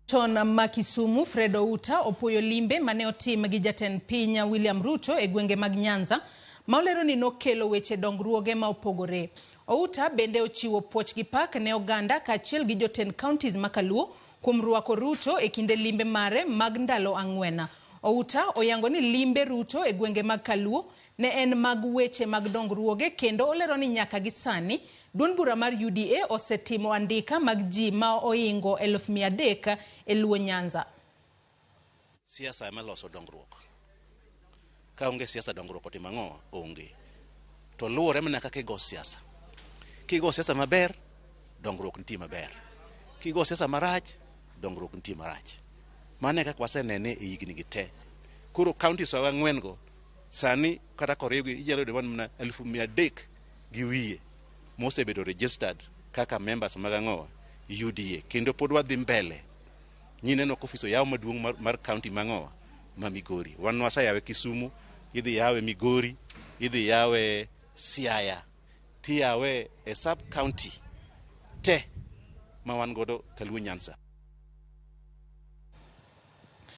Chon ma Kisumu, Fred Outa opuoyo limbe mane otim gi jatend piny William Ruto e gwenge mag Nyanza ma olero ni nokelo weche dongruoge ma opogore. Outa bende ochiwo puoch gi pak ne oganda kaachiel gi jotend counties ma Kaluo kuom rwako Ruto e kinde limbe mare mag ndalo ang'wen. Outa oyango ni limbe Ruto e gwenge mag Kaluo ne en mag weche mag dongruoge kendo olero ni nyaka gi sani duond bura mar UDA osetimo andika mag ji ma oingo 300,000 e Luo Nyanza. Siasa ema loso dongruok. Ka onge siasa dongruok otimo ang'o? Onge. To luwore mana kaka igo siasa. Kigo siasa maber, dongruok nitie maber. Kigo siasa marach, dongruok nitie marach. Mano e kaka wasenene e higni gi te. Koro counties wa ang'wen go sani kata koriwgi inyalo yudo mana 300,000 gi wiye mosebedo registered kaka members mag ang'owa UDA kendo pod wadhi mbele. Nyineno ka ofis oyaw maduong' mar county mang'owa ma Migori. Wan waseyawe Kisumu, idhi yawe Migori, idhi yawe Siaya, tiyawe e sub county te ma wan godo Kaluo Nyanza.